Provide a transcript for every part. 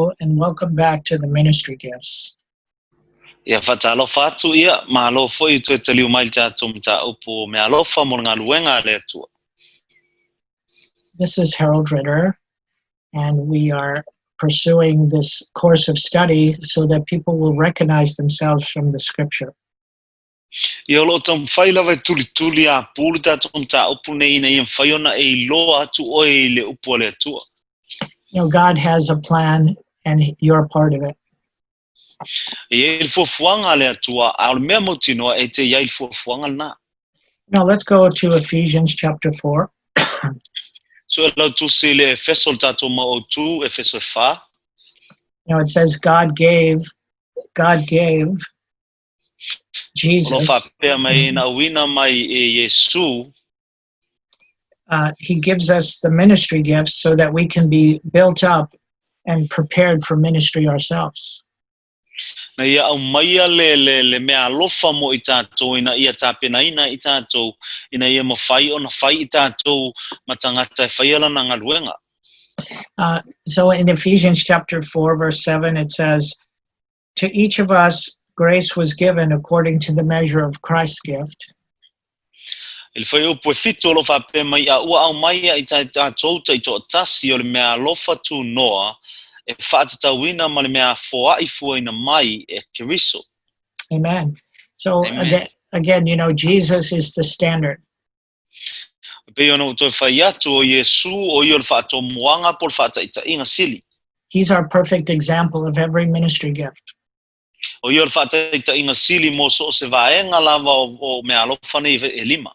Hello, and welcome back to the Ministry Gifts. Ia faatalofa atu ia, malo foi toe taliu mai le tatou mataupu o meaalofa mo le galuega a le Atua. This is Harold Ritter, and we are pursuing this course of study so that people will recognize themselves from the scripture. Ia o loo taumafai lava e tulituli apū le tatou mataupu nei ina ia mafai ona e iloa atu oe i le upu a le Atua. God has a plan, and you're part of it. E i ai le fuafuaga a le Atua, a o le mea mautinoa e te i ai i le fuafuaga lena. Now let's go to Ephesians chapter 4. So e lau tusi i le Efeso le tatou mau autū, Efeso e 4. It says God gave O Jesus, lo faapea mai na auina mai e Iesu, he gives us the ministry gifts so that we can be built up and prepared for ministry ourselves. Na ia aumaia le mea alofa mo i tatou ina ia tapenaina i tatou ina ia mafai ona fai i tatou ma tagata e faia lana galuega. So in Ephesians chapter 4, verse 7, it says, "To each of us grace was given according to the measure of Christ's gift." I le fuaiupu e 7 o lo faapea mai a ua aumaia i tatou taitoatasi o le mea alofa tunoa e faatatauina ma le mea foai fuaina mai e Keriso. Amen. So Amen. again, Jesus is the standard. Pei ona ua toe fai atu o Iesu o ia o le faatomuaga po o le faataitaiga sili. He's our perfect example of every ministry gift. O ia o le faataitaiga sili mo so o se vaega lava o mea alofa nei e 5.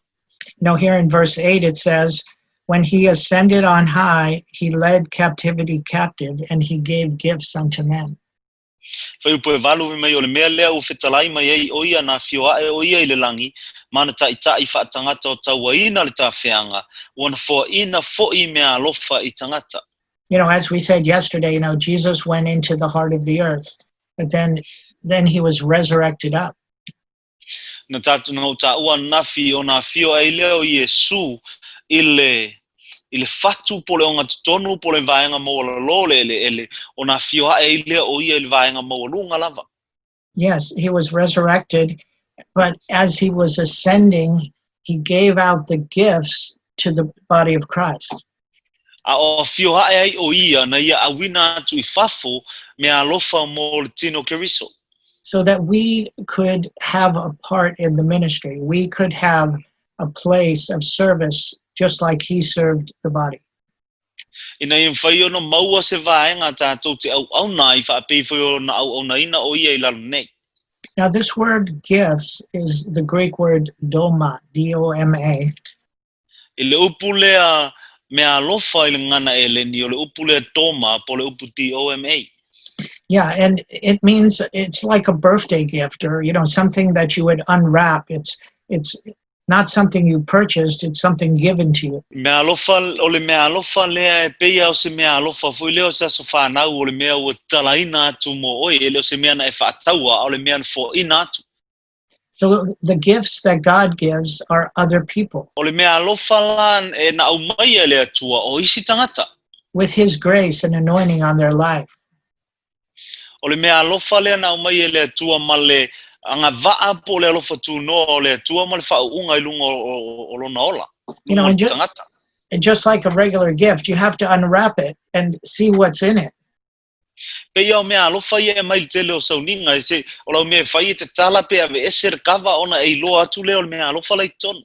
Here in verse 8, it says, "When he ascended on high, he led captivity captive and he gave gifts unto men." Fuaiupu e 8 mai o le mea lea ua fetalai mai ai o ia na afio ae o ia i le lagi, mana taʻitaʻi faatagata o tauaina le tafeaga, ua na foaʻina foʻi mea alofa i tagata. As we said yesterday, Jesus went into the heart of the earth, but then he was resurrected up. Na tātou na o tāua nafi o nā fio ai lea o Iesu i le fatu po le onga totonu po le vaega maualalō le eleele o nā fio ae ai lea o ia i le vaega maualuga lava. Yes, he was resurrected, but as he was ascending, he gave out the gifts to the body of Christ. A o afio ae ai o ia na ia auina atu i fafo mea alofa mo le tino Keriso. So that we could have a part in the ministry. We could have a place of service just like he served the body. Ina ia mafai ona maua se vaega tātou te auauna i faapei foi o na auaunaina o ia i lalo nei. Now, this word "gifts" is the Greek word doma, D O M A. I le upu lea mea alofa i le gagana Eleni o le upu lea doma po le upu doma. Yeah, and it means it's like a birthday gift or something that you would unwrap. It's not something you purchased, it's something given to you. Mea alofa o le mea alofa lea e peia o se mea alofa foi lea o se aso whānau o le mea ua talaina atu mo oe e le o se mea na e whaataua o le mea na foaina atu. So the gifts that God gives are other people O le mea alofa la e na au mai e le Atua o isi tagata. with his grace and anointing on their life. O le mea alofa lea na au mai e le Atua ma le agavaa po o le alofa tunoa o le Atua ma le faauuga i luga o lona ola. Luga o le tagata. And just like a regular gift, you have to unwrap it and see what's in it. Pe ia o mea alofa ia e mai le tele o sauniga e se o lau mea e fai e te tala pe ave ese le kava ona e iloa atu lea o le mea alofa la i totonu.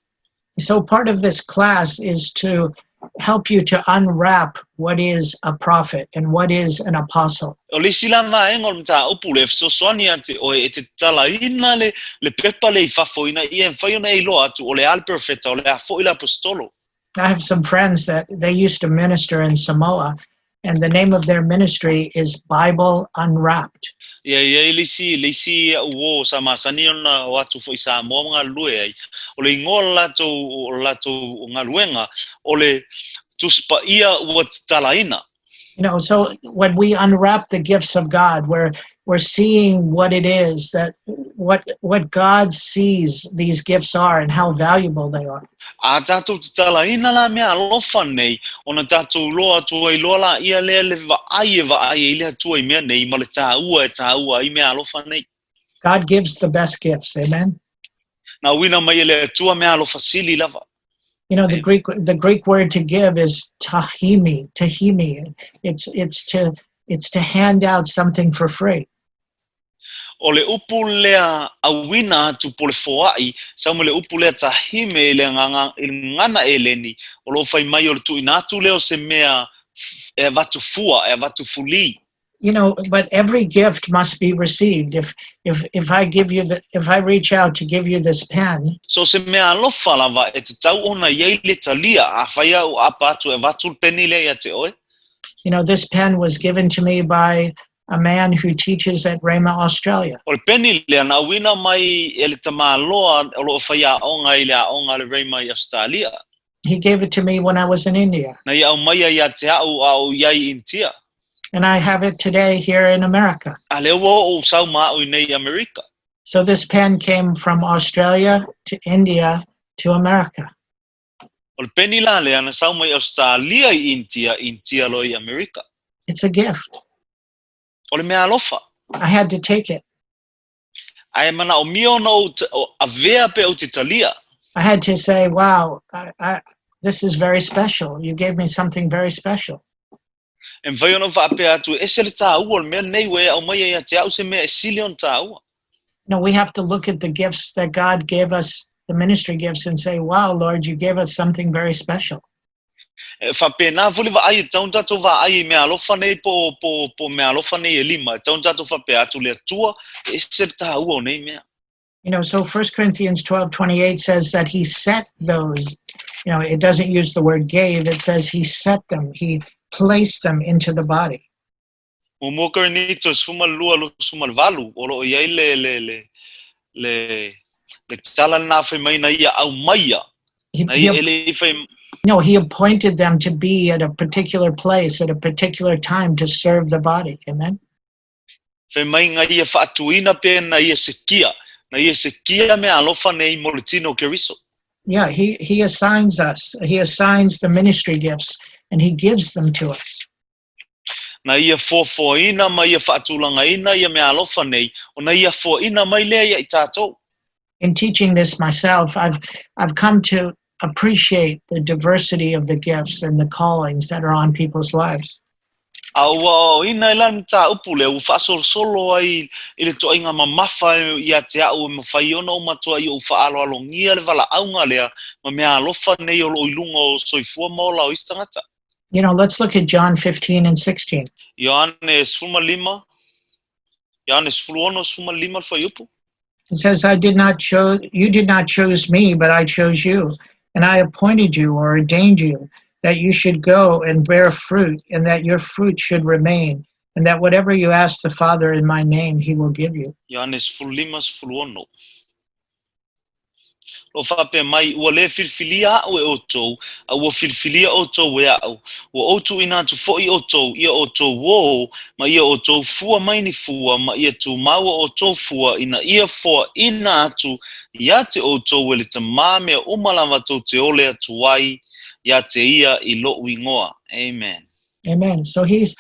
So part of this class is to help you to unwrap what is a prophet and what is an apostle. O le isi la vaega o le mataupu le fesoasoani ia te oe e te talaina le pepa le i fafo ina ia e mafai ona e iloa atu o le a le perofeta o le a foʻi le apostolo. I have some friends that they used to minister in Samoa, and the name of their ministry is Bible Unwrapped. Ia ia i le isi uo sa masani ona o atu foʻi Samoa ma galulue ai. O le igoa o le latou galuega o le Tusi Paia ua tatalaina. So when we unwrap the gifts of God, we're seeing what it is that what God sees these gifts are and how valuable they are. A tatou tatalaina la mea alofa nei, ona tatou iloa atu ai loa laia lea le vaai e vaai ai le Atua i mea nei ma le taua e taua ai mea alofa nei. God gives the best gifts. Amen. Na auina mai e le Atua mea alofa sili lava. The Greek word to give is tahimi, tahimi. It's to hand out something for free. O le upu lea auina atu po le foa'i, sau mai le upu lea tahime i le agaga i le gagana Eleni, o lo o fai mai o le tuuina atu lea o se mea e avatu fua, e avatu fulī. But every gift must be received. If I give you the if I reach out to give you this pen, So se mea alofa lava e tatau ona i ai le talia, afai au apa atu e avatu le peni lea ia te oe. This pen was given to me by a man who teaches at Rhema Australia. O le peni lea na auina mai e le tamāloa o lo o faiaoga i le aoga a le Rhema i Australia. He gave it to me when I was in India, Na ia aumaia ia te au a o i ai i Initia. And I have it today here in America. A lea ua oo sau ma au iinei i Amerika. So this pen came from Australia to India to America. O le peni la lea na sau mai Australia i Initia, Initia loa i Amerika. It's a gift. O le mea alofa. I had to take it. Ae manaomia ona ou avea pe ou te talia. I had to say, "Wow, this is very special. You gave me something very special." E mafai ona faapea atu, e ese le taua o le mea lenei ua e aumaia ia te au se mea e sili ona taua. No, we have to look at the gifts that God gave us, the ministry gifts, and say, "Wow, Lord, you gave us something very special." E faapena foi le vaai e tatau ona tatou vaai i mea alofa nei po mea alofa nei e lima. E tatau ona tatou faapea atu le Atua e ese le taua o nei mea. So 1 Corinthians 12:28 says that he set those, it doesn't use the word "gave", it says he set them, he placed them into the body. 1 Korinito 12:28 o lo o i ai le tala lena fai mai na ia aumaia. Na ia e le i fai No, he appointed them to be at a particular place at a particular time to serve the body. Amen. Fai mai na ia faatuina pe na ia sekia. Na ia sekia mea alofa nei mo le tino o Keriso. Yeah, he assigns us. He assigns the ministry gifts and he gives them to us. Na ia foafoaina ma ia faatulagaina ia mea alofa nei, o na ia foaina mai lea ia i tatou. In teaching this myself, I've come to appreciate the diversity of the gifts and the callings that are on people's lives. A ua aoaoina e la le mataupu lea, ua faasolosolo ai i le toaiga mamafa ia te au e mafai ona o matua i ou faaaloalogia le valaauga lea ma mea alofa nei o loo i luga o soifua ma ola o isi tagata. Let's look at John 15 and 16. Ioane 15, Ioane 16, 15 le fuaiupu. It says, I did not chose you did not choose me, but I chose you, and I appointed you or ordained you that you should go and bear fruit, and that your fruit should remain, and that whatever you ask the Father in my name, he will give you. Ioane 15, 16. Lo faapea mai, ua le filifilia au e outou, a ua filifilia outou e au. Ua ou tuuina atu foi outou, ia outou o, ma ia outou fua mai ni fua, ma ia tumau outou fua, ina ia foaina atu ia te outou e le Tamā mea uma lava tou te ole atu ai, ia te ia i lo'u igoa. Amen. Amen. So he's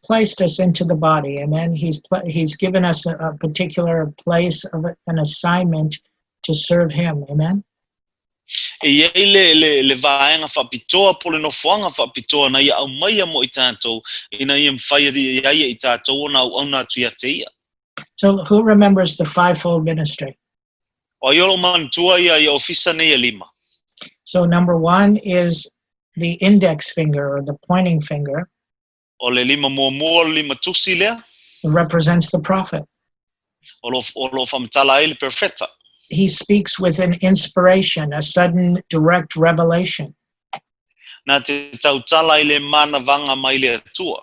placed us into the body. Amen. He's given us a particular place of an assignment to serve him. Amen. E i ai le vaega faapitoa po le nofoaga faapitoa na ia aumaia mo i tatou ina ia mafai ai e i tatou ona auauna atu ia te ia. So who remembers the fivefold ministry? O ai o lo manatua ia ofisa nei e lima? So number one is the index finger or the pointing finger. O le lima muamua o le lima tusi lea. It represents the prophet. O lo faamatala ai le perofeta. He speaks with an inspiration, a sudden direct revelation. Na te tautala i le manavaga mai le Atua.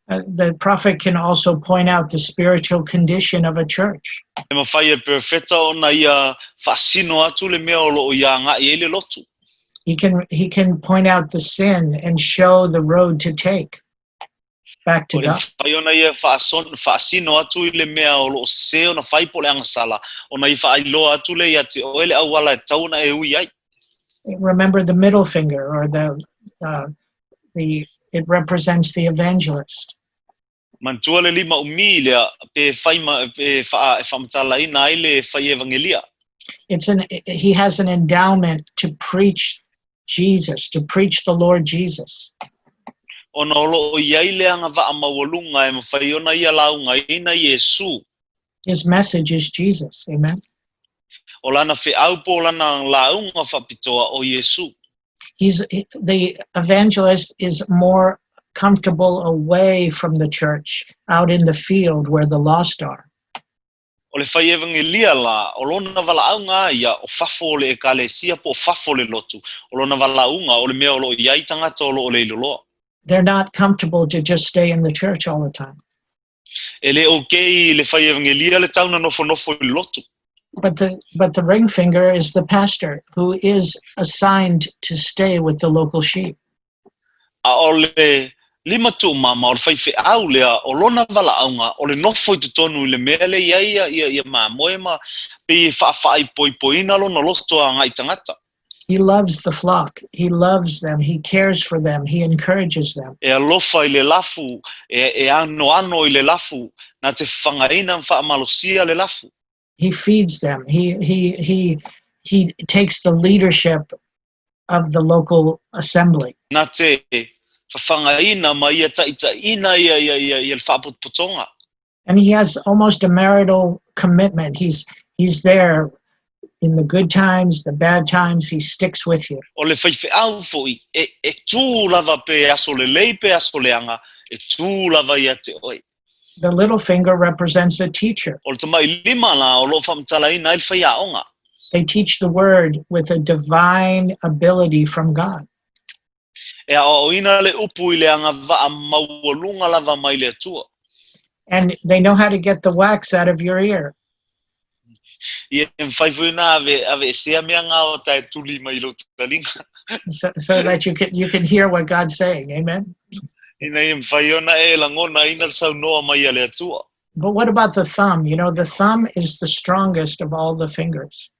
The prophet can also point out the spiritual condition of a church. E mafai e perofeta ona ia faasino atu le mea o loo ia aga'i ai le lotu. He can point out the sin and show the road to take back to O le God. mafai ona ia faasino atu i le mea o loo sesē ona fai po le agasala ona ia faailoa atu le ia te oe le auala e tatau ona e ui ai. Remember the middle finger or the it represents the evangelist. Manatua le lima umi lea pe fai ma pe faa e faamatalaina ai le fai evagelia. It's an he has an endowment to preach Jesus, to preach the Lord Jesus. Ona o loo i ai le agavaa maualuga e mafai ona ia laugaina Iesu. His message is Jesus. Amen. O lana feau po o lana lauga faapitoa o Iesu. He's the evangelist is more comfortable away from the church, out in the field where the lost are. O le fai evagelia la, o lona valaauga a ia, o fafo o le ekalesia po o fafo o le lotu, o lona valaauga o le mea o loo i ai tagata o loo leiloloa. They're not comfortable to just stay in the church all the time. E le okay i le fai evagelia le tau na nofonofo i le lotu. But the ring finger is the pastor who is assigned to stay with the local sheep. A o le lima tuumama o le faifeau lea, o lona valaauga o le nofo i totonu i le mea le i ai ia, ia, ia mamoe ma pei e faafaaipoipoina lona loto agai tagata. He loves the flock. He loves them. He cares for them. He encourages them. E alofa i le lafu, e, e anoano i le lafu, na te fagaina ma faamalosia le lafu. He feeds them. He takes the leadership of the local assembly. Na te fafagaina ma ia taitaiina ia, ia, ia, ia le faapotopotoga. And he has almost a marital commitment. He's there in the good times, the bad times, he sticks with you. O le faifeau foʻi e, e tū lava pe aso lelei pe aso leaga, e tū lava ia te oe. The little finger represents a teacher. O le tamailima la o loo faamatalaina ai le faiaoga. They teach the word with a divine ability from God. E aoaoina le upu i le agavaa maualuga lava mai le Atua. And they know how to get the wax out of your ear. Ia e mafai foi ona ave aveesea mea gao tae tuli mai i lou taliga. So that you can hear what God's saying. Amen. Ina ia mafai ona e lagonaina le saunoa mai a le Atua. But what about the thumb? The thumb is the strongest of all the fingers.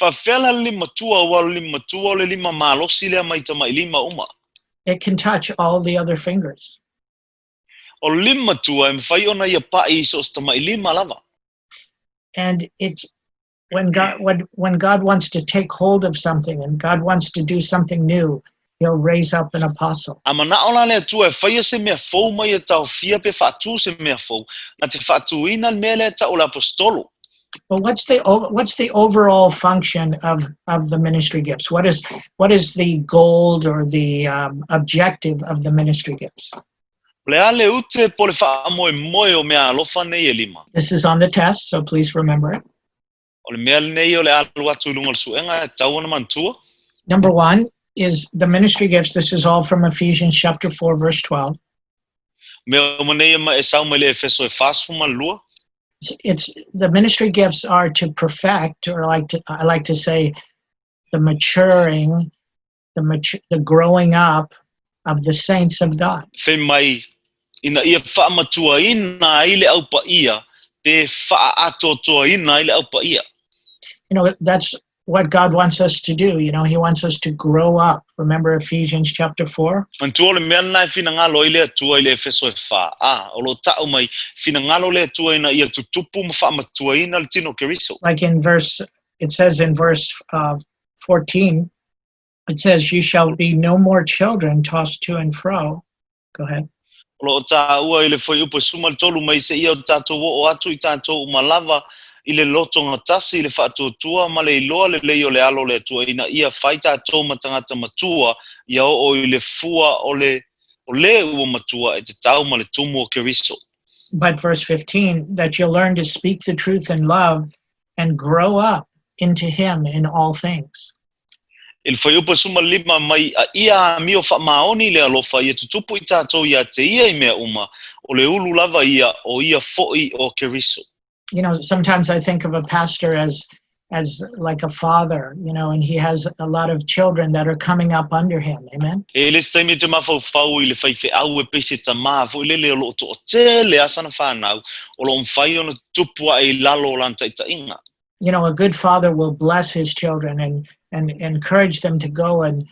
Faafefea la le lima matua ua o le lima matua o le lima malosi lea mai tamailima uma. It can touch all the other fingers. O le lima matua e mafai ona ia paʻi i so o se tamailima lava. And it's when God wants to take hold of something and God wants to do something new, he'll raise up an apostle. A manao la le Atua e faia se mea fou ma ia taofia pe faatū se mea fou, na te faatūina le mea lea e taʻu o le aposetolo. But what's the overall function of the ministry gifts? What is the goal or the objective of the ministry gifts? O le a le ute po le faamoemoe o mea alofa nei e lima? This is on the test, so please remember it. O le mea lenei o le alu atu i luga o le suega e tatau ona manatua. Number one is the ministry gifts. This is all from Ephesians chapter 4, verse 12. Mea uma nei e ma e sau mai le Efeso e 42. It's the ministry gifts are to perfect, or like to I like to say, the maturing, the growing up of the saints of God. Fai mai ina ia faamatuaina ai le aupaia pe faaatoatoaina ai le aupaia. That's what God wants us to do. He wants us to grow up. Remember Ephesians chapter 4? Manatua o le mea lena e finagalo ai le Atua i le Efeso e fa, a o lo taʻu mai finagalo le Atua ina ia tutupu ma faamatuaina le tino o Keriso. Like in verse, it says in verse 14, it says, "You shall be no more children tossed to and fro." Go ahead. O loo taua i le fuaiupu e 13 mai seia o tatou oo atu i tatou uma lava i le lotogatasi i le faatuatua ma le iloa lelei o le Alo o le Atua ina ia fai tatou ma tagata matua ia oo i le fua o le o le ua matua e tatau ma le tumu o Keriso. But verse 15, that you'll learn to speak the truth in love and grow up into Him in all things. I le fuaiupu e 15 mai a ia amio faamaoni le alofa ia tutupu i tatou ia te ia i mea uma, o le ulu lava ia o ia foʻi o Keriso. Sometimes I think of a pastor as like a father, and he has a lot of children that are coming up under him. Amen. E le isi taimi ou te mafaufau i le faifeau e pei se tamā foʻi lele o loo toatele a sana fanau o loo mafai ona tupu aʻe i lalo o lana taʻitaʻiga. A good father will bless his children and and encourage them to go and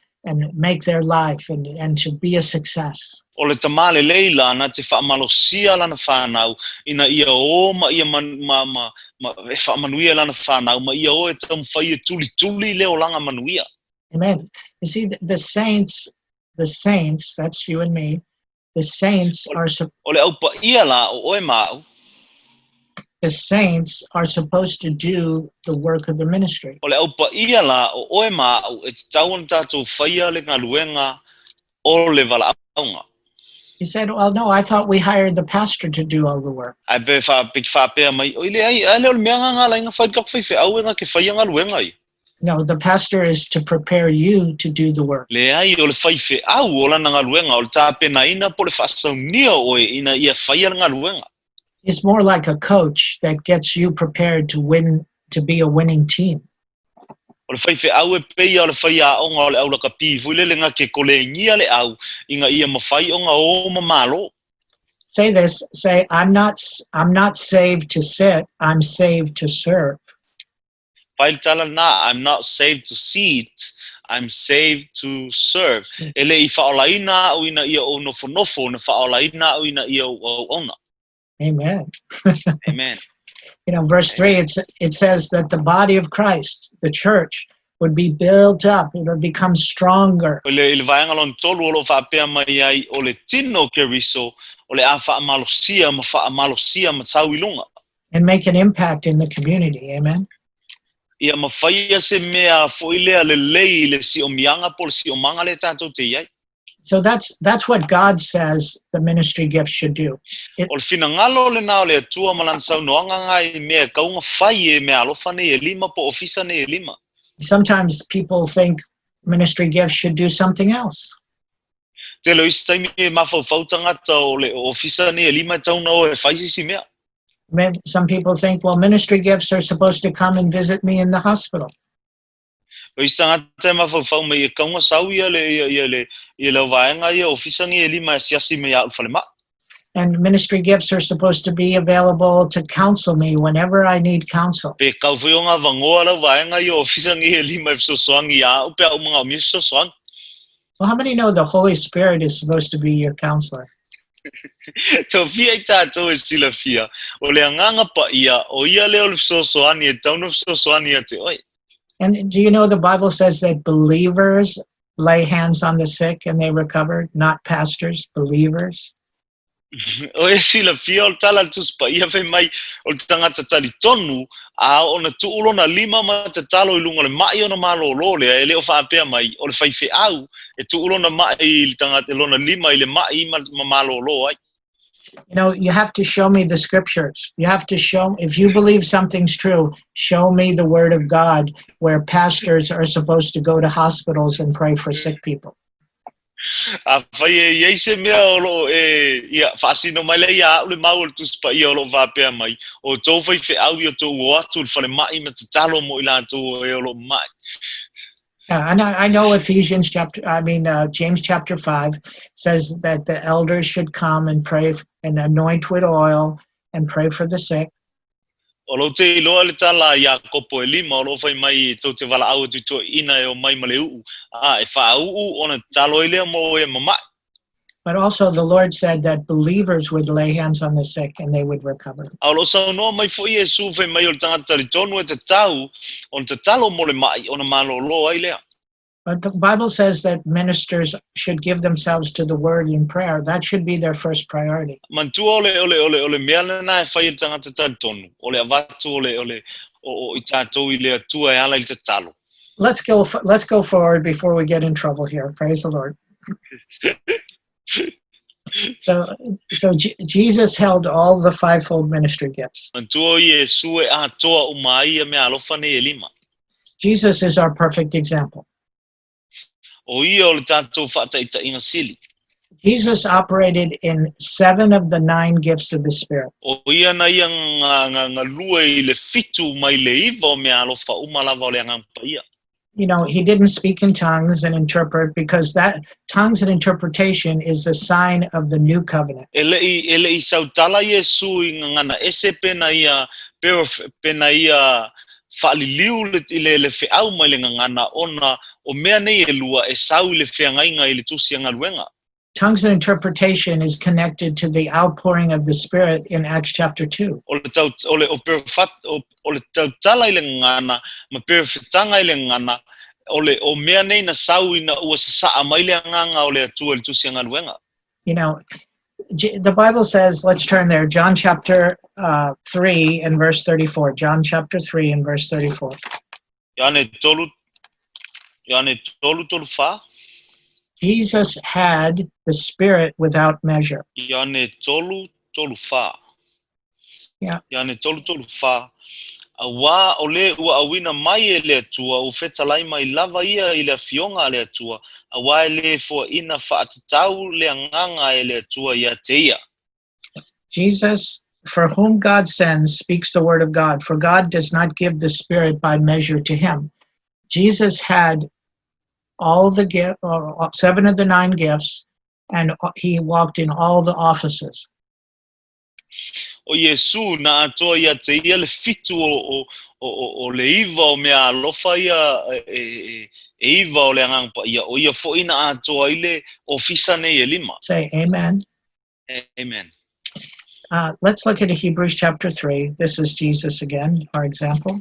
make their life and to be a success. O le tamā lelei la na te faamalosia lana fanau ina ia o ma ia man, ma, ma, ma, e faamanuia lana fanau ma ia o e taumafai e tulituli le olaga manuia. Amen. You see, the saints, that's you and me, the saints are O le aupaia la o oe ma a'u. The saints are supposed to do the work of the ministry. O le aupaia la o oe ma a'u e tatau ona tatou faia le galuega o le valaauga. He said, "Well, no, I thought we hired the pastor to do all the work." Ae pe faapea mai, oi leai, ae le o le mea ga galaiga fai le tatou faifeau e ga ke faia galuega ia. No, the pastor is to prepare you to do the work. Leai, o le faifeau o lana galuega, o le tapenaina po le faasaunia oe ina ia faia le galuega. It's more like a coach that gets you prepared to win, to be a winning team. O le faifeau e peia o le faiaoga o le aulakapi foi lele ga ke kolegia le au ina ia mafai ona o ma malo. Say this, say, I'm not saved to sit, I'm saved to serve." Fai le tala na, "I'm not saved to sit, I'm saved to serve." E le i faolaina au ina ia o nofonofo, na faolaina au ina ia o auauna. Amen. Amen. Verse 3, it says that the body of Christ, the church, would be built up, it would become stronger. O le, i le vaega lona tolu o lo faapea mai ai o le tino o Keriso o le a faamalosia ma faamalosia ma tau i luga. And make an impact in the community. Amen. Ia mafaia se mea fo'i lea lelei i le siomiaga po le siomaga le tatou te iai. So that's what God says the ministry gifts should do. O le finagalo lena o le Atua ma lana saunoaga gai mea e kauga fai e mea alofa nei e lima po ofisa nei e lima. Sometimes people think ministry gifts should do something else. Tele o isi taimi e mafaufau tagata o le ofisa nei e lima e tauna o e fai sisi mea. Some people think, well, ministry gifts are supposed to come and visit me in the hospital. O isi tagata e mafaufau mai e kauga sau ia le ia, ia le ia le vaega ia ofisa nei e lima e asiasi mai a'u falemai. And ministry gifts are supposed to be available to counsel me whenever I need counsel. Pe kau foi o ngā vangoa lau vaega ia ofisa nei e lima e fesoasoani ia a'u pe a'u magaomia fesoasoani. Well, how many know the Holy Spirit is supposed to be your counselor? Tofia i tātou e silafia, o le Agaga Paia, o ia lea o le fesoasoani e tauna fesoasoani ia te oe. And do you know the Bible says that believers lay hands on the sick and they recover, not pastors, believers? O e silafia o le tala le Tusi Paia fai mai o le tagata talitonu a ona tuu lona lima ma tatalo i luga o le mai ona malōlō lea e le o faapea mai o le faifeau e tuu lona mai i le tagata lona lima i le mai ma malōlō ai. You have to show me the scriptures. You have to show, if you believe something's true, show me the word of God where pastors are supposed to go to hospitals and pray for sick people. A fai e iai se mea o lo e ia faasino mai le ia a'u le mau o le Tusi Paia o lo faapea mai o tou faifeau ia tou o atu le falemai ma tatalo mo i latou e o lo mai. Yeah, and I know Ephesians chapter, I mean, James chapter 5 says that the elders should come and pray and anoint with oil and pray for the sick. O lou te iloa le tala Iakopo e lima o lo fai mai e tou te valaau atu i toeaiina e o mai ma le uu a e faauu ona tatalo ai lea mo e mama'i. But also, the Lord said that believers would lay hands on the sick and they would recover. A o lo saunoa mai fo'i Iesu fai mai o le tagata talitonu e tatau ona tatalo mo le ma'i ona malōlō ai lea. But the Bible says that ministers should give themselves to the word in prayer. That should be their first priority. Mantua o le mea lena e fai e le tagata talitonu o le avatu o le o le o i tatou i le Atua e ala i le tatalo. Let's go forward before we get in trouble here. Praise the Lord. So Jesus held all the fivefold ministry gifts. Mantua o Iesu e atoa uma ai ia mea alofa nei e lima. Jesus is our perfect example. O ia o le tatou faataitaiga sili. Jesus operated in seven of the nine gifts of the Spirit. O ia na ia nga lue i le 7 mai le 9 o mea alofa uma lava o le Agaga Paia. He didn't speak in tongues and interpret because that tongues and interpretation is a sign of the new covenant. E le i sautala Iesu i ngana ese pe na ia pe na ia faaliliu le, i le, le feau mai le gagana ona o mea nei e lua e sau i le feagaiga i le tusi a galuega. Tongues and interpretation is connected to the outpouring of the Spirit in Acts chapter 2. O le tau, o le, o perefat, o, o le tautala i le gagana ma perefetaga i le gagana, o le, o mea nei na sau ina ua sasaa mai le agaga o le Atua i le tusi a galuega. The Bible says, let's turn there, John chapter 3 and verse 34. John chapter 3 and verse 34. Ioane tolu, Ioane tolu tolu fa. Jesus had the Spirit without measure. Ioane tolu tolu fa. Yeah. Ioane tolu tolu fa. Auā o le ua auina mai e le Atua, ua fetalai mai lava ia i le afioga a le Atua, auā e lē foaʻina faatatau le agaga e le Atua iā te ia. Jesus, for whom God sends, speaks the word of God, for God does not give the Spirit by measure to him. Jesus had all the gift, or seven of the nine gifts, and he walked in all the offices. O Iesū na atoa iā te ia le fitu o, o, o, o, o le iva o mea alofa ia e, e, e, e iva o le agaga paia, o ia foʻi na atoa ai le ofisa nei e lima. Say amen. Amen. Let's look at Hebrews chapter 3. This is Jesus again, our example.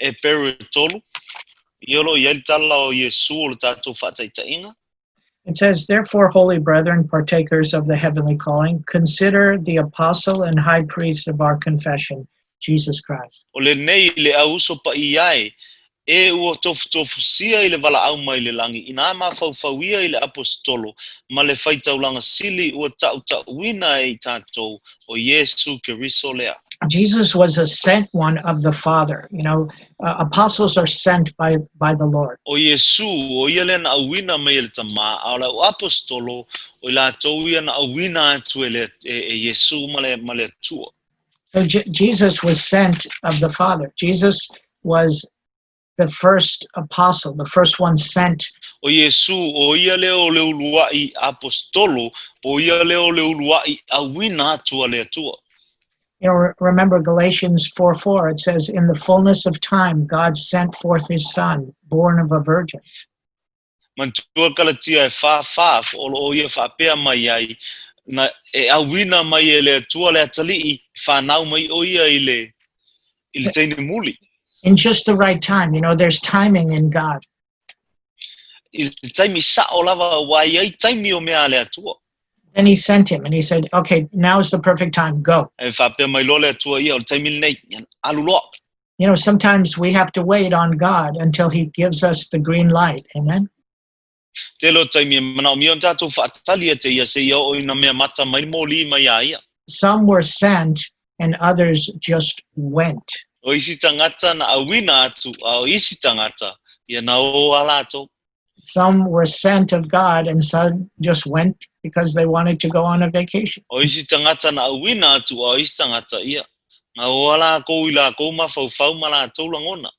Heperu e tolu, i o lo o i ai le tala o Iesū o le tatou faataitaiga. It says, "Therefore, holy brethren, partakers of the heavenly calling, consider the apostle and high priest of our confession, Jesus Christ." O lenei le au uso paia e, e ua tofutofusia i le valaau mai le lagi, inā mafaufauia i le aposetolo ma le faitaulaga sili ua taʻutaʻuina e i tatou, o Iesu Keriso lea. Jesus was a sent one of the Father. Apostles are sent by the Lord. O Iesu, o ia lea na auina mai e le Tamā, a o le au aposetolo, o i latou ia na auina atu e le, e, e Iesu ma le, ma le Atua. So Jesus was sent of the Father. Jesus was the first apostle, the first one sent. O Iesu, o ia lea o le uluaʻi aposetolo, po o ia lea o le uluaʻi auina atu a le Atua. Remember Galatians 4:4, it says, "In the fullness of time, God sent forth his Son, born of a virgin." Manatua Kalatia e fa fa, o lo o ia faapea mai ai, na e auina mai e le Atua le atalii, whanau mai o ia i le, i le teine muli. In just the right time. There's timing in God. I le taimi sao lava, ua i ai taimi o mea a le Atua. Then he sent him and he said, "Okay, now's the perfect time, go." E faapea mai loa le Atua ia, o le taimi lenei, ia, alu loa. Sometimes we have to wait on God until he gives us the green light. Amen. Tele o taimi e manaomia ona tatou faatali ia te ia seia oo ina mea mata mai le mōlī mai iā ia. Some were sent and others just went. O isi tagata na auina atu, a o isi tagata, ia na o a latou. Some were sent of God and some just went because they wanted to go on a vacation. O isi tagata na auina atu, a o isi tagata, ia, na o a lakou i lakou mafaufau ma latou lagona.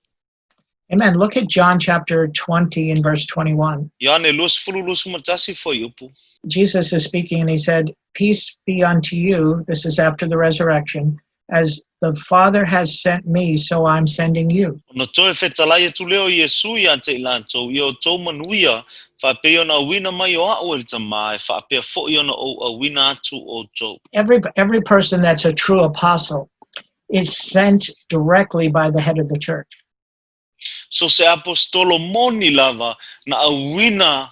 Amen. Look at John chapter 20 and verse 21. Ioane 20, 21 fuaiupu. Jesus is speaking and he said, "Peace be unto you." This is after the resurrection. "As the Father has sent me, so I'm sending you." Ona toe fetalai atu lea o Iesu iā te i latou, ia outou manuia, faapea ona auina mai o a'u e le Tamā, e faapea foʻi ona ou auina atu outou. Every person that's a true apostle is sent directly by the head of the church. So se aposetolo moni lava na auina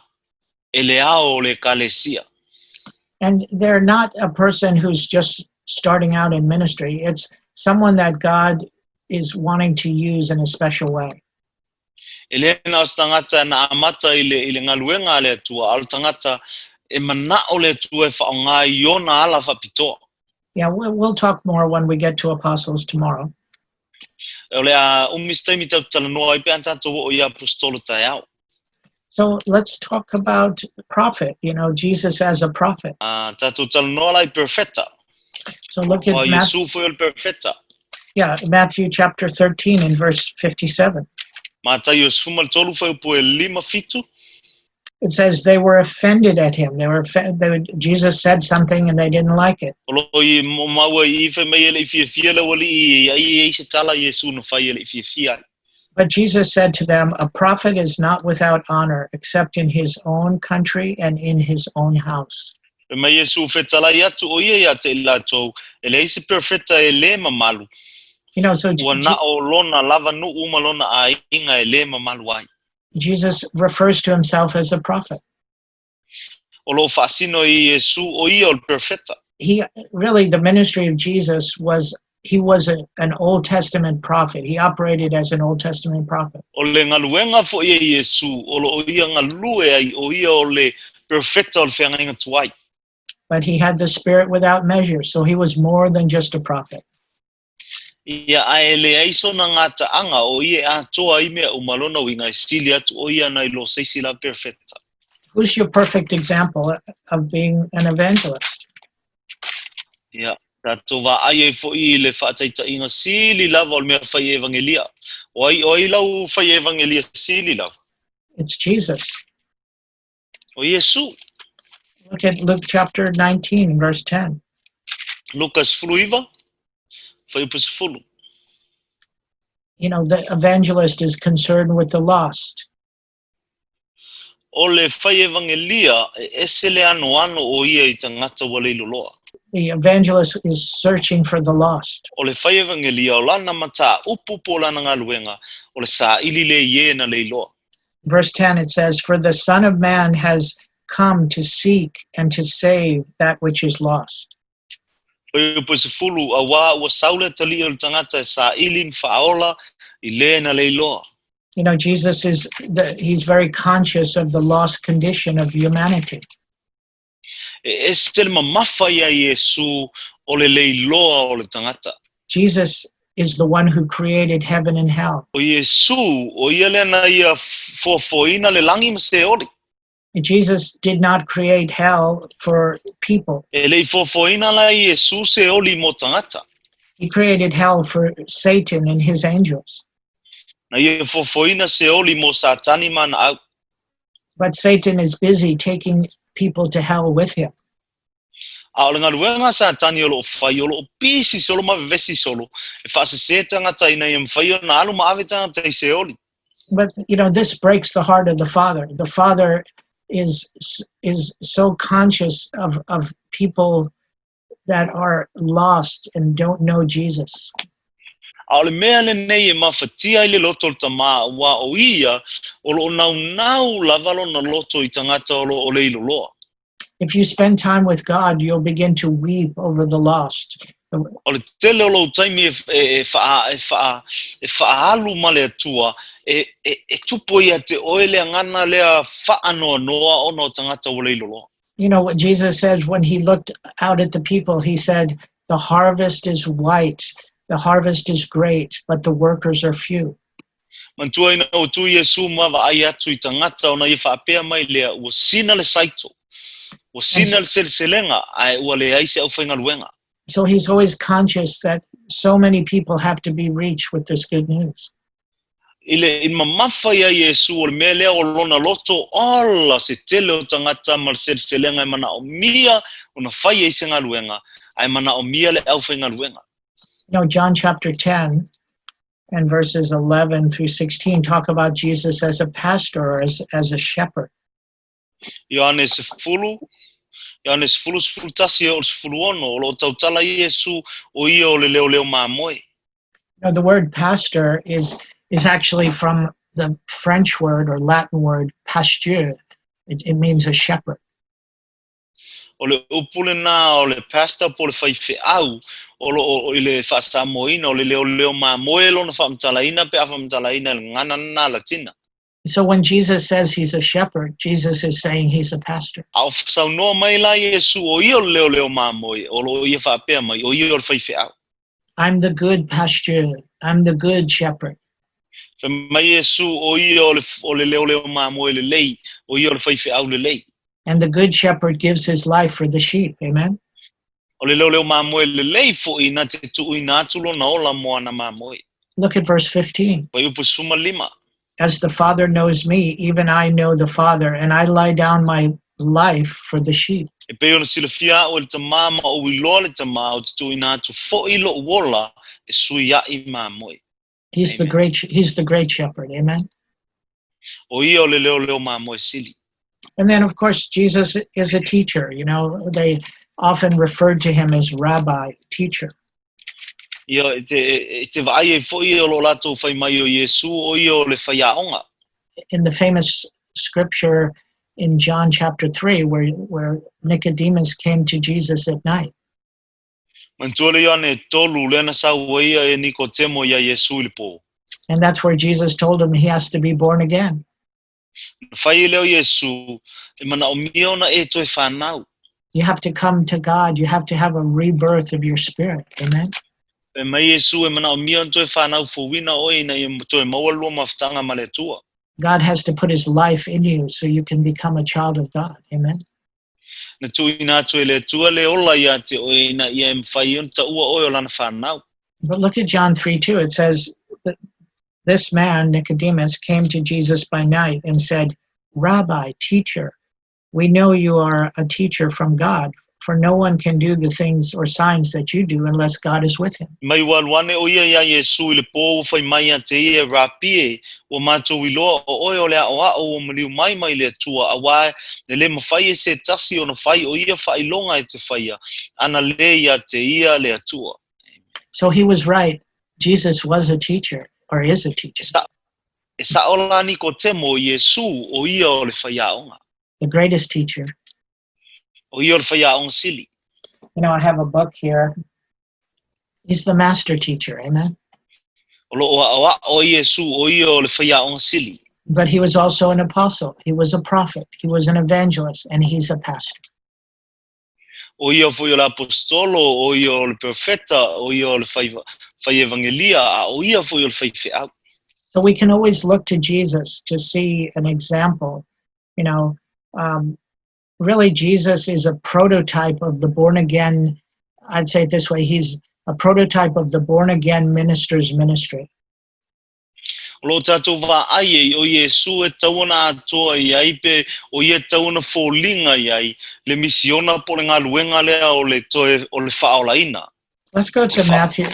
e le ao o le Ekalesia. And they're not a person who's just starting out in ministry. It's someone that God is wanting to use in a special way. E le na o se tagata na amata i le, i le galuega a le Atua, a o le tagata e manaʻo le Atua e faaaogā i ona ala faapitoa. Yeah, we'll talk more when we get to apostles tomorrow. O le a umi se taimi tatou talanoa ai pe a tatou oo i aposetolo taeao. So let's talk about prophet, Jesus as a prophet. A tatou talanoa la i perofeta. So look at Ua Matthew, Iesu foi o le perofeta. Yeah, Matthew chapter 13 and verse 57. Mataio 13 fuaiupu e 57. It says they were offended at him. They were, they would, Jesus said something and they didn't like it. O loo i maua i fai mai e le i fiafia le aualii ai e i ai se tala a Iesu na fai e le i fiafia ai. But Jesus said to them, "A prophet is not without honor except in his own country and in his own house." Fai mai Iesu fetalai atu o ia ia te i latou, e leai se perofeta e lē mamalu. So Ua na o lona lava nuu ma lona aiga e lē mamalu ai. Jesus refers to himself as a prophet. O loo faasino e Iesu o ia o le perofeta. He really, the ministry of Jesus was, he was an Old Testament prophet. He operated as an Old Testament prophet. O le galuega foi e Iesu, o loo ia galue ai o ia o le perofeta o le feagaiga tuai. But he had the Spirit without measure, so he was more than just a prophet. Ia, ae e leai sona gataaga o ia e atoa ai mea uma lona uiga e sili atu o ia nai lo se isi la perofeta. Who's your perfect example of being an evangelist? Ia, tatou vaai ai foi i le faataitaiga sili lava o le mea fai evagelia. O ai, o ai lau fai evagelia sili lava? It's Jesus. O Iesu. Look at Luke chapter 19, verse 10. Luka 19, fuaiupu 10. The evangelist is concerned with the lost. O le fai evagelia e ese le anoano o ia i tagata ua leiloloa. The evangelist is searching for the lost. O le fai evagelia o lana mataupu po o lana galuega o le saili lea i e na leiloa. Verse 10, it says, "For the Son of Man has come to seek and to save that which is lost." Fuaiupu 10, Auā ua sau le Atalii o le tagata e saili ma faaola i lē na leiloa. Jesus is he's very conscious of the lost condition of humanity. E ese le mamafa iā Iesu o le leiloa o le tagata. Jesus is the one who created heaven and hell. O Iesu, o ia lea na ia foafoaina le lagi ma Seoli. Jesus did not create hell for people. E le i foafoaina la e Iesu Seoli mo tagata. He created hell for Satan and his angels. Na ia foafoaina Seoli mo Satani ma ana au. But Satan is busy taking people to hell with him. A o le galuega a Satani o loo fai, o loo pisi solo ma vevesi solo, e faasesē tagata ina ia mafai ona alu ma ave tagata i Seoli. But this breaks the heart of the Father. The Father is so conscious of people that are lost and don't know Jesus. A o le mea lenei e mafatia ai le loto o le Tamā, ua o ia o loo naunau lava lona loto i tagata o loo leiloloa. If you spend time with God, you'll begin to weep over the lost. O le tele o lou taimi e, e, whaa, e, whaa, e faaalu ma le Atua, e, e, e tupu ia te oe le agana lea faanoanoa ona o tagata ua leiloloa. You know what Jesus says when he looked out at the people? He said, "The harvest is white, the harvest is great, but the workers are few." Manatua ina ua tu Iesu ma vaai atu i tagata ona ia faapea mai lea, ua sina le saito, ua sina le seleselega, ae ua leai se aufaigaluega. So he's always conscious that so many people have to be reached with this good news. I le i mamafa iā Iesu o le mea lea o lona loto, ola se tele o tagata ma le seleselega e manaomia ona fai ai se galuega, ae manaomia le aufaigaluega. John chapter 10 and verses 11 through 16 talk about Jesus as a pastor or as a shepherd. Ioane 10, Ioane 10, 11 e oo i le 16, o lo o tautala Iesu o ia o le leoleo mamoe. The word pastor is actually from the French word or Latin word pasteur. It means a shepherd. O le upu lenā o le pastor po o le faifeau o lo o i le faa-Samoaina o le leoleo mamoe lona faamatalaina pe a faamatalaina i le gagana lenā Latina. So when Jesus says he's a shepherd, Jesus is saying he's a pastor. A o saunoa mai la Iesu o ia o le leoleo mamoe, o lo o ia faapea mai, o ia o le faifeau. "I'm the good pasteur. I'm the good shepherd." Fai mai Iesu o ia o le, o le leoleo mamoe lelei, o ia o le faifeau lelei. And the good shepherd gives his life for the sheep. Amen. O le leoleo mamoe lelei fo'i na te tuuina atu lona ola mo ana mamoe. Look at verse 15. Fuaiupu 15. As the Father knows me, even I know the Father, and I lay down my life for the sheep. E pei ona silafia a'u e le Tamā ma ou iloa le Tamā, ou te tuuina atu fo'i lo'u ola e suia'i mamoe. He's the Amen. great he's the great shepherd. Amen. O ia o le leoleo mamoe sili. And then of course Jesus is a teacher, they often referred to him as rabbi, teacher. Ia, e te, e te vaai ai fo'i o lo latou fai mai o Iesu o ia o le faiaoga. In the famous scripture in John chapter 3 where Nicodemus came to Jesus at night. Manatua le Ioane e tolu, lea na sau ai ia e Nikotemo iā Iesu i le pō. And that's where Jesus told him he has to be born again. Na fai ai lea o Iesu, E manaomia ona e toe fanau. You have to come to God. You have to have a rebirth of your spirit. Amen. Fai mai Iesu, E manaomia ona toe fanau fouina oe ina ia toe maua le lua mafutaga ma le Atua. God has to put his life in you so you can become a child of God. Amen. Na tuuina atu e le Atua le ola iā te oe ina ia e mafai ona taua oe o Lana fanau. But look at John 3 2. It says that this man, Nicodemus, came to Jesus by night and said, Rabbi, teacher, we know you are a teacher from God, for no one can do the things or signs that you do unless God is with him. Mai ua alu ane ʻo ia iā Iesū i le pō ua fai mai iā te ia, Rapi e, ua mātou iloa o ʻoe o le aʻoaʻo ua maliu mai mai le Atua, auā e lē mafai e se tasi ona fai o ia faailoga e te faia, ana lē iā te ia le Atua. So he was right. Jesus was a teacher, or is a teacher. E sa'o la Nikotemo o Iesū, o ia o le faiaoga. The greatest teacher. O ia o le faiaoga sili. I have a book here. He's the master teacher, amen? O lo'o a'oa'o ai Iesū, o ia o le faiaoga sili. But he was also an apostle. He was a prophet. He was an evangelist, and he's a pastor. O ia foi o le aposetolo, o ia o le perofeta, o ia o le fai, fai evangelia, a o ia foi o le faifeau. So we can always look to Jesus to see an example. Really, Jesus is a prototype of the born again. I'd say it this way: he's a prototype of the born again minister's ministry. O lo tātou vaai ai o Iesū e tau ana atoa i ai pe o ia tau ana foliga i ai le misiona po o le galuega lea o le toe o le faaolaina. Let's go to Matthew.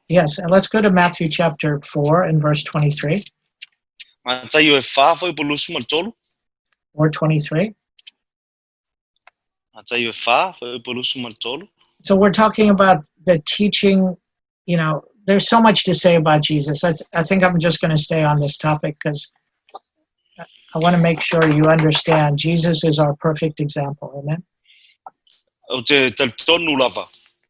Yes, and let's go to Matthew chapter 4 and verse 23. Mataio e whā whai po lusu ma le tolu. 4:23. Mataio e whā whai po lusu ma le tolu. So we're talking about the teaching, there's so much to say about Jesus. I think I'm just going to stay on this topic because I want to make sure you understand Jesus is our perfect example. Amen. Ou te talitonu lava,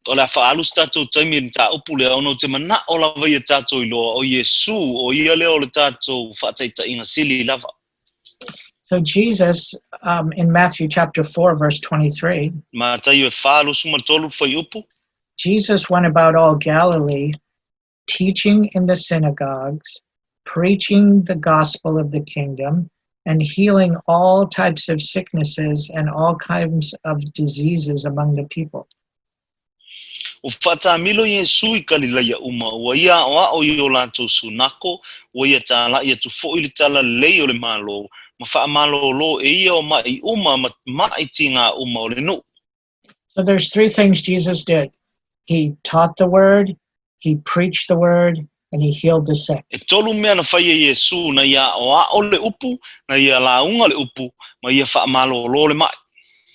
o le a faaalu se tatou taimi i le mataupu lea, ona ou te mana'o lava ia tatou iloa, o Iesū, o Ia lea o le tatou faataitaiga sili lava. So Jesus, in Matthew chapter 4, verse 23, Mataio e fa 23 fuaiupu. Jesus went about all Galilee, teaching in the synagogues, preaching the gospel of the kingdom, and healing all types of sicknesses and all kinds of diseases among the people. Ua faatamilo Iesū i Kalilaia uma, ua ia aʻoaʻo i o latou sunako, ua ia tālaʻi atu foʻi le talalelei o le Malo, ma faamalōlō e ia o maʻi uma ma maʻi tigā uma o le nuʻu. So there's three things Jesus did. He taught the word, he preached the word, and he healed the sick. E tolu mea na fai e Iesū, na ia aʻoaʻo le upu, na ia lauga le upu, ma ia faamalōlō le maʻi.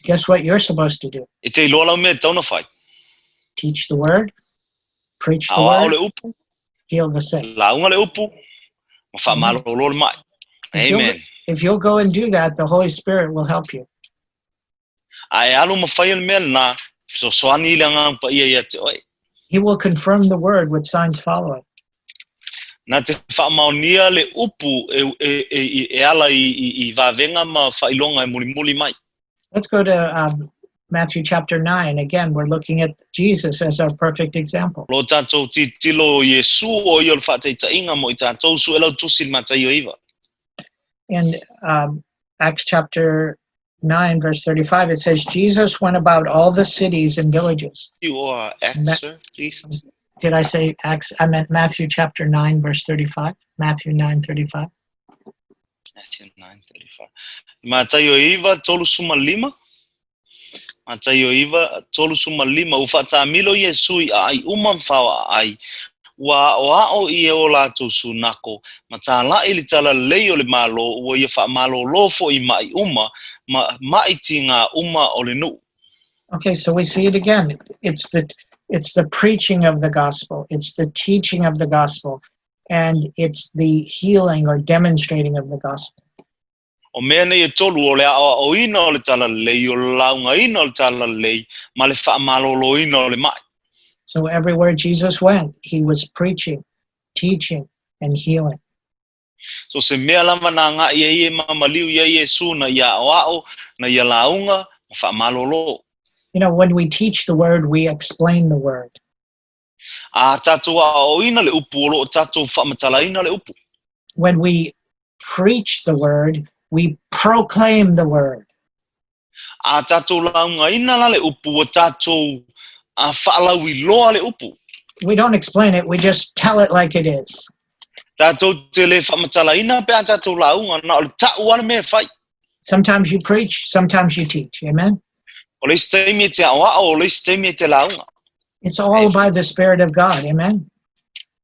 Guess what you're supposed to do? E te iloa lau mea e tatau ona fai. Teach the word, preach the Aʻoaʻo word, le upu, heal the sick. lauga le upu, ma faamalōlō le maʻi. Amen. If you'll go and do that, the Holy Spirit will help you. A e alu ma fai o le mea lenā, fesoasoani le Agaga Paia iā te oe. He will confirm the word with signs following. Na te faamaonia le upu e, e, e, e ala i, i, i vavega ma faailoga e mulimuli mai. Let's go to Matthew chapter 9. Again, we're looking at Jesus as our perfect example. Lo tātou titilo o Iesu o ia o le faataitaiga mo i tātou su e lau tusi le Mataio iva. In Acts chapter 9, verse 35, it says, Jesus went about all the cities and villages. You are Acts, sir, please. Did I say Acts? I meant Matthew chapter 9, verse 35. Matthew 9, 35. Matthew 9:35. Mataio 9, 35. Mataio 9, 35. Ua faatamilo Iesu i aai uma ma faoaai. Ua aoao i e o latou sunako, ma tāla'i le talalelei o le Malo, ua ia faamalōlō foi i maʻi uma, ma maʻi tigā uma o le nuu. Okay, so we see it again. It's the preaching of the gospel. It's the teaching of the gospel, and it's the healing or demonstrating of the gospel. O mea nei e tolu o le aoaoina o le talalelei, o le laugaina o le talalelei, ma le faamalōlōina o le maʻi. So everywhere Jesus went, he was preaching, teaching, and healing. So se mea lava na agaʻi ai e mamaliu iā Iesu na ia aoao, na ia lauga, ma faamalōlō. When we teach the word, we explain the word. A tatou aoaoina le upu o loo tatou faamatalaina le upu. When we preach the word, we proclaim the word. A tatou laugaina la le upu ua tatou a faalauiloa le upu. We don't explain it, we just tell it like it is. Tatou te le faamatalaina pe a tatou lauga na o le ta'u a le mea e fai. Sometimes you preach, sometimes you teach. Amen? O le isi taimi e te aoao, o le isi taimi e te lauga. It's all by the Spirit of God. Amen?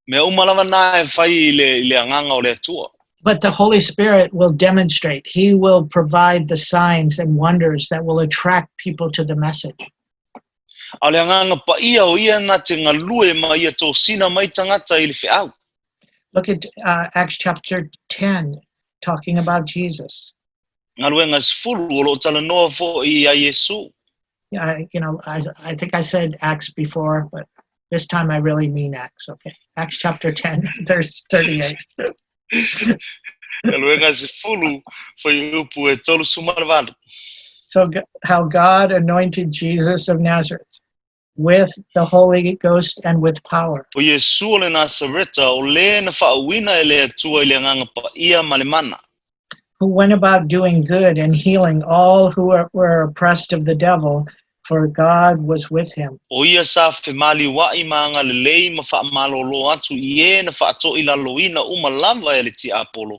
Mea uma lava na e fai i le agaga o le Atua. But the Holy Spirit will demonstrate, He will provide the signs and wonders that will attract people to the message. A o le Agaga Paia o ia na te galue ma ia tosina mai tagata i le feau. Look at Acts chapter 10, talking about Jesus. Galuega 10 o loo talanoa foʻi ia Iesu. I think I said Acts before, but this time I really mean Acts, okay? Acts chapter 10, verse 38. Galuega 10 fuaiupu e 38. So, how God anointed Jesus of Nazareth with the Holy Ghost and with power, O Iesu o le Nasareta o lē na faauuina e le Atua i le Agaga Paia ma le mana. Who went about doing good and healing all who were oppressed of the devil, for God was with him. O ia sa femaliuaʻi ma agalelei ma faamalōlō atu i e na faatoʻilaloina uma lava e le tiapolo,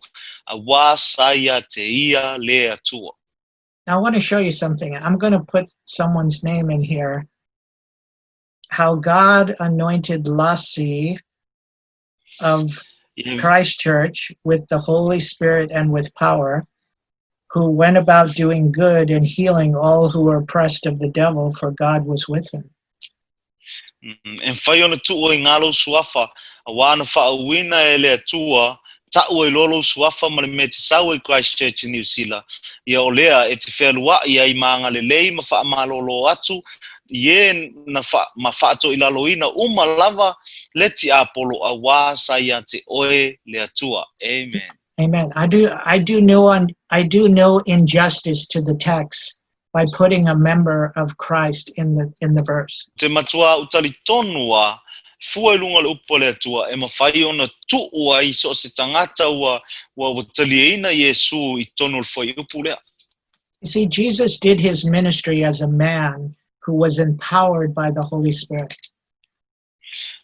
auā sa ia te ia le Atua. Now, I want to show you something. I'm going to put someone's name in here. How God anointed Lassie of Christchurch with the Holy Spirit and with power, who went about doing good and healing all who were oppressed of the devil, for God was with him. E mafai ona tuu ai gā lou suafa, auā na faauuina e le Atua, ta'u ai loa lou suafa ma le mea te sau ai Christchurch i Niu Sila. Ia o lea e te fealuaʻi ai ma agalelei ma faamalōlō atu, i e na fa, ma faatoʻilaloina uma lava le tiapolo auā sa ia te oe le Atua. Amen. Amen. I do no injustice to the text by putting a member of Christ in the verse. Te matua utalitonu a fua i luga o le upu a le Atua e mafai ona tuu ai so o se tagata ua taliaina Iesu i tonu o le fuaiupu lea. You see, Jesus did his ministry as a man who was empowered by the Holy Spirit.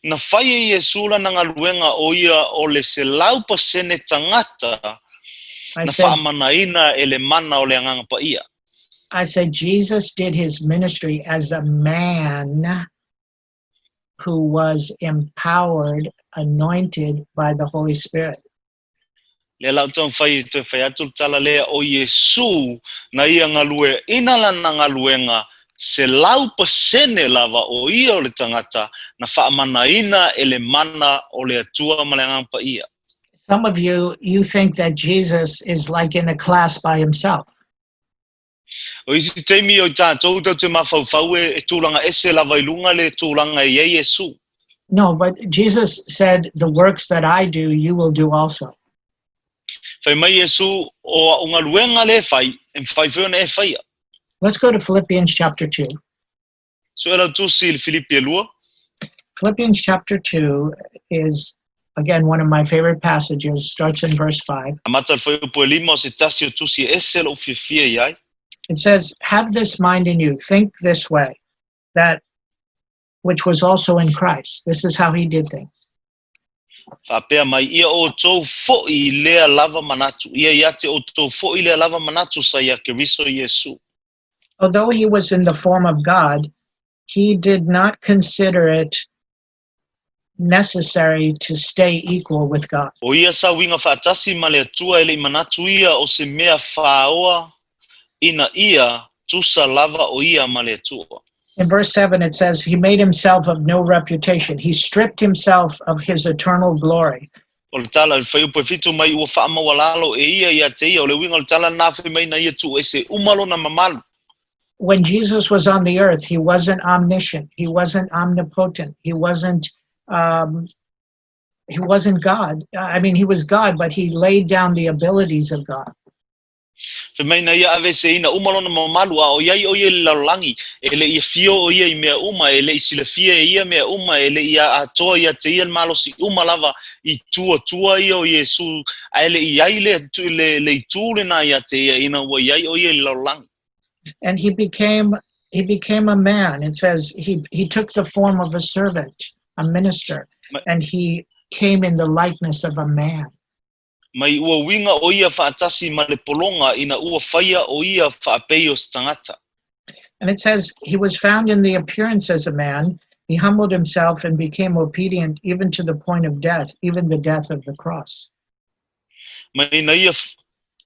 Na fai e Iesu lana galuega o ia o le 100% tagata I na said, faamanaina e le mana o le Agaga Paia. I said Jesus did his ministry as a man who was empowered, anointed by the Holy Spirit. Lea lau taumafai toe fai atu le tala lea o Iesu na ia galueaina lana galuega 100% lava o ia o le tagata na faamanaina e le mana o le Atua ma le Agaga Paia. Some of you, you think that Jesus is like in a class by himself. O isi taimi o tatou tatou te mafaufau e tulaga ese lava i luga le tulaga e iai Iesu. No, but Jesus said, "The works that I do, you will do also." Fai mai Iesu o a'u galuega le fai, e mafai foi ona e faia. Let's go to Philippians chapter 2. So e lau tusi i le Filipi e 2. Philippians chapter 2 is, again, one of my favorite passages, starts in verse 5. Amata le fuaiupu e 5 o se tasi o tusi e ese lou fiafia i ai. It says, "Have this mind in you, think this way, that which was also in Christ." This is how he did things. Faapea mai, ia outou fo'i lea lava manatu, ia ia te outou fo'i lea lava manatu sa ia Keriso Iesu. Although he was in the form of God, he did not consider it necessary to stay equal with God. O ia sa uiga faatasi ma le Atua e le'i manatu ia o se mea fāoa ina ia tusa lava o ia ma le Atua. In verse 7, it says, He made himself of no reputation. He stripped himself of his eternal glory. O le tala i le fuaiupu e 7 mai ua faamaualalo e ia ia te ia, o le uiga o le tala lenā fai mai na ia tuuese uma lona mamalu. When Jesus was on the earth, he wasn't omniscient. He wasn't omnipotent. He wasn't God. I mean, he was God, but he laid down the abilities of God. Fai mai na ia aveeseina uma lona mamalu a o i ai o ia i le lalolagi, e le'i afio o ia i mea uma, e le'i silafia e ia mea uma, e le'i atoa ia te ia le malosi uma lava i tuatua ia o Iesu, ae le'i i ai le, le, le itu lenā ia te ia ina ua i ai o ia i le lalolagi. And he became a man. It says he took the form of a servant, a minister, and he came in the likeness of a man. Mai ua uiga o ia faatasi ma le pologa ina ua faia o ia faapei o se tagata. And it says he was found in the appearance as a man. He humbled himself and became obedient even to the point of death, even the death of the cross. Mai na ia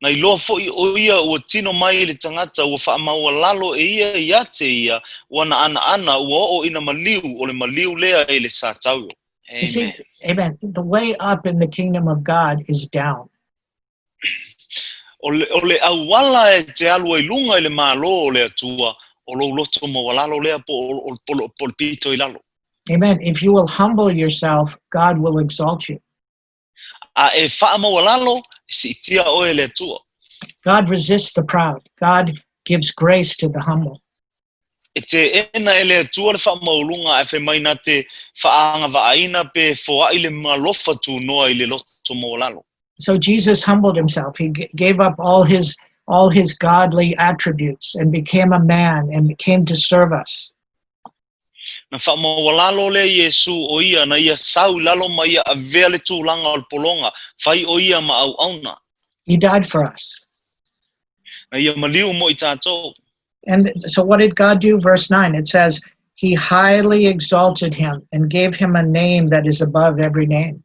na iloa fo'i o ia ua tino mai i le tagata ua faamaualalo e ia ia te ia ua na anaana ua oo ina maliu o le maliu lea i le satauio. You see, amen. The way up in the kingdom of God is down. O le auala e te alu ai luga i le Mālō o le Atua o lou loto maualalo lea po o, po, po le pito i lalo. Amen. If you will humble yourself, God will exalt you. A e faamaualalo, e siitia oe e le Atua. God resists the proud. God gives grace to the humble. E teena e le Atua le faamaualuga ae fai mai na te faaagavaaina pe foai le malofa tunoa i le loto maualalo. So Jesus humbled himself. He gave up all his godly attributes and became a man and came to serve us. Na faamaualalo lea Iesu o ia na ia sau i lalo ma ia avea le tulaga o le pologa, fai o ia ma auauna. He died for us. Na ia maliu mo i tatou. And so what did God do? Verse 9, it says, He highly exalted him and gave him a name that is above every name.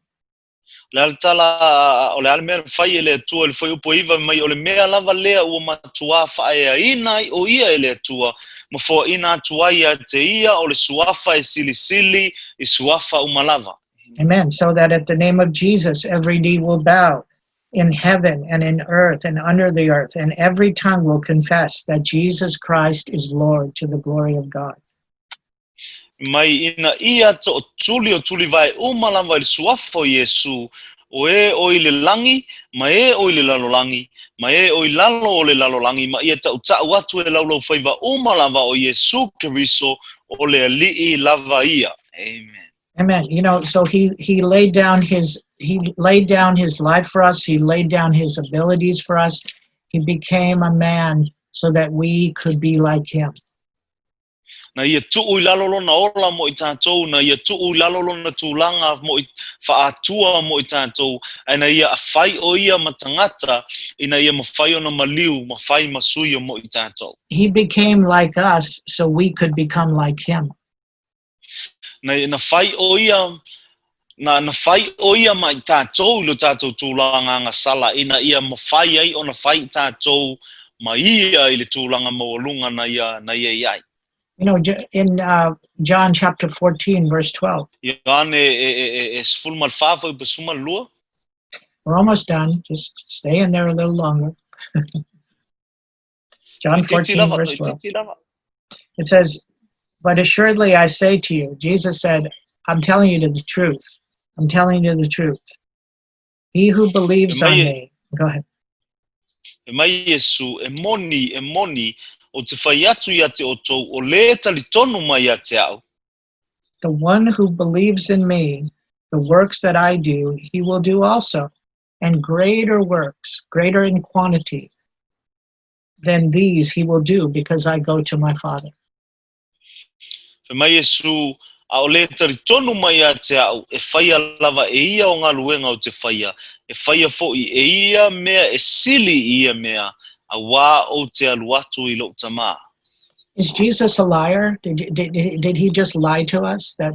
Le ale tala o le ale mea fai e le Atua i le fuaiupu 9 mai o le mea lava lea ua matuā faaeaina ai o ia e le Atua ma foaina atu ai ia te ia o le suafa e silisili i suafa uma lava. Amen. So that at the name of Jesus, every knee will bow in heaven and in earth and under the earth, and every tongue will confess that Jesus Christ is Lord to the glory of God. Mai ina ia tootuli o tulivae uma lava i le suafa o Iesu, o e o i le lagi, ma e o i le lalolagi, ma e o i lalo o le lalolagi, ma ia tautau atu e laulaufaiva uma lava o Iesu Keriso o le Alii lava ia. Amen. Amen. So he laid down his life for us. He laid down his abilities for us. He became a man so that we could be like him. Na ia tuu i lalo lona ola mo i tatou, na ia tuu i lalo lona tulaga mo i faatua mo i tatou, ae na ia fai o ia ma tagata, ina ia mafai ona maliu, ma fai ma sui o mo i tatou. He became like us so we could become like him. Na fai o ia, na fai o ia ma i tatou i lo tatou tulaga agasala, ina ia mafai ai ona fai i tatou ma ia i le tulaga maualuga na ia i ai. In John chapter 14, verse 12, Ioane e 14 fuaiupu 12. We're almost done. Just stay in there a little longer. John Toeitiiti 14, lava, verse 12. toeitiiti lava. It says, "But assuredly I say to you," Jesus said, "I'm telling you the truth. I'm telling you the truth. He who believes on me," go ahead. E mai Iesu, e moni, e moni, ou te fai atu ia te outou, o le talitonu mai ia te au. "The one who believes in me, the works that I do, he will do also, and greater works, greater in quantity than these he will do, because I go to my Father." Fai mai Iesu, A o le talitonu mai ia te a'u, e faia lava e ia o galuega ou te faia, e faia fo'i e ia mea e sili i ia mea, auā ou te alu atu i lo'u Tamā. Is Jesus a liar? Did he just lie to us that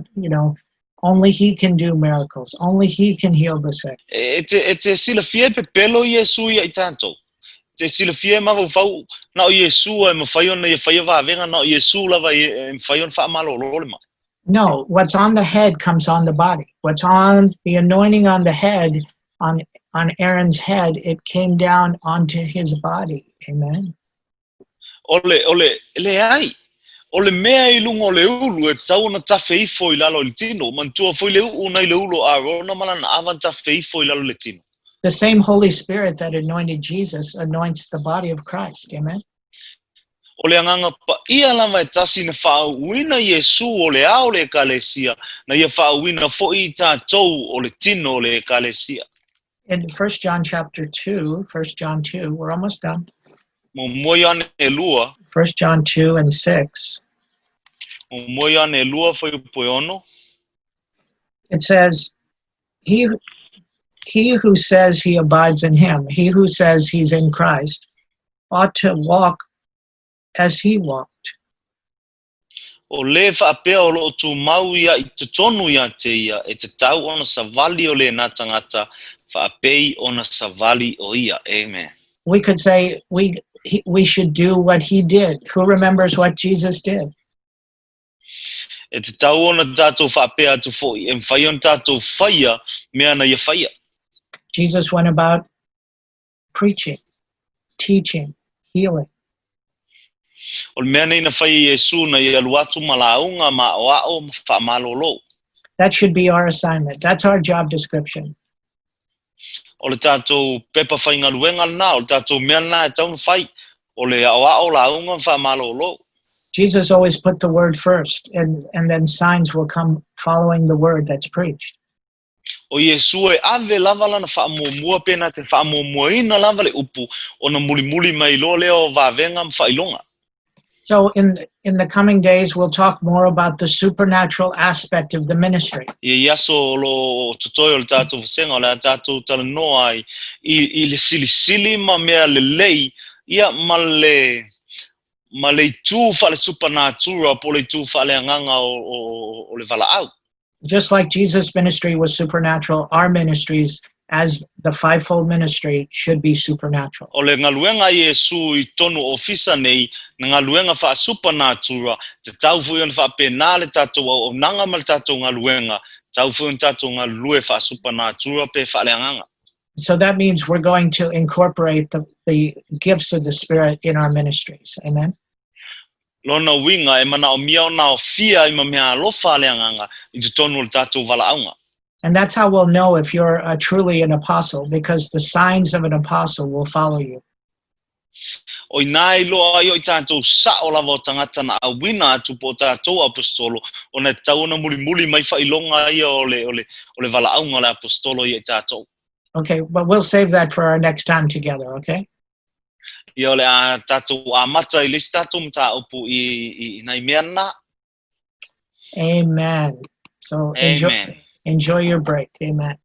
only he can do miracles, only he can heal the sick? E te, e te silafia e pepelo Iesu ia i tatou. Te silafia e mafaufau na o Iesu e mafai ona ia faia vavega, na o Iesu lava e mafai ona faamalolo le ma'i. No, what's on the head comes on the body. What's on the anointing on the head, on Aaron's head, it came down onto his body. Amen. O le, o le, leai. O le mea i luga o le ulu e tatau ona tafe ifo i lalo i le tino. Manatua foi le uu na i le ulu o Arona ma lana ava na tafe ifo i lalo i le tino. The same Holy Spirit that anointed Jesus anoints the body of Christ. Amen. O le Agaga Paia lava e tasi na faauuina Iesu o le ao o le Ekalesia, na ia faauuina foi i tatou o le tino o le Ekalesia. In 1 John chapter 2, 1 John 2, we're almost done. Muamua Ioane e lua. 1 John 2 and 6. Muamua Ioane e lua fuaiupu e ono. It says, He who says he abides in him, he who says he's in Christ, ought to walk as he walked. O lē faapea o loo tumau ia i totonu ia te ia, e tatau ona savali o lena tagata faapei ona savali o ia. Amen. We could say we should do what he did. Who remembers what Jesus did? E tatau ona tatou faapea atu foi, e mafai ona tatou faia mea na ia faia. Jesus went about preaching, teaching, healing. O le mea nei na fai e Iesu na ia alu atu ma lauga ma aʻoaʻo ma faamalolo. That should be our assignment. That's our job description. O le tatou pepa faigaluega lena, o le tatou mea lena e tatau ona fai, o le aʻoaʻo, lauga ma faamalolo. Jesus always put the word first, and then signs will come following the word that's preached. O Iesu e ave lava lana faamuamua pe na te faamuamuaina lava le upu ona mulimuli mai loa lea o vavega ma faailoga. So in the coming days, we'll talk more about the supernatural aspect of the ministry. I aso o lo o totoe o le tatou vasega o le a tatou talanoa ai i le silisili ma mea lelei ia ma le ma le itu faale-supernatural po o le itu faaleagaga o le valaau. Just like Jesus' ministry was supernatural, our ministries as the fivefold ministry should be supernatural. O le galuega a Iesu i totonu o ofisa nei, na galuega faa-supernatural, tatau foi ona faapena le tatou auaunaga ma le tatou galuega, tatau foi ona tatou galulue faa-supernatural pe faaleagaga. So that means we're going to incorporate the gifts of the Spirit in our ministries. Amen. Lona uiga e manaomia ona aofia ai ma meaalofa a le Agaga i totonu o le tatou valaauga. And that's how we'll know if you're truly an apostle, because the signs of an apostle will follow you. O i ina e iloa ai o i tatou sa'o lava o tagata na auina atu po o tatou aposetolo, ona e tatau ona mulimuli mai faailoga ia o le, o le, o le valaauga o le aposetolo ia i tatou. Okay, but we'll save that for our next time together, okay? Ia o le a tatou amata i le isi tatou mataupu i, i, i nai mea na. Amen. So enjoy, Amen. enjoy your break. Amen.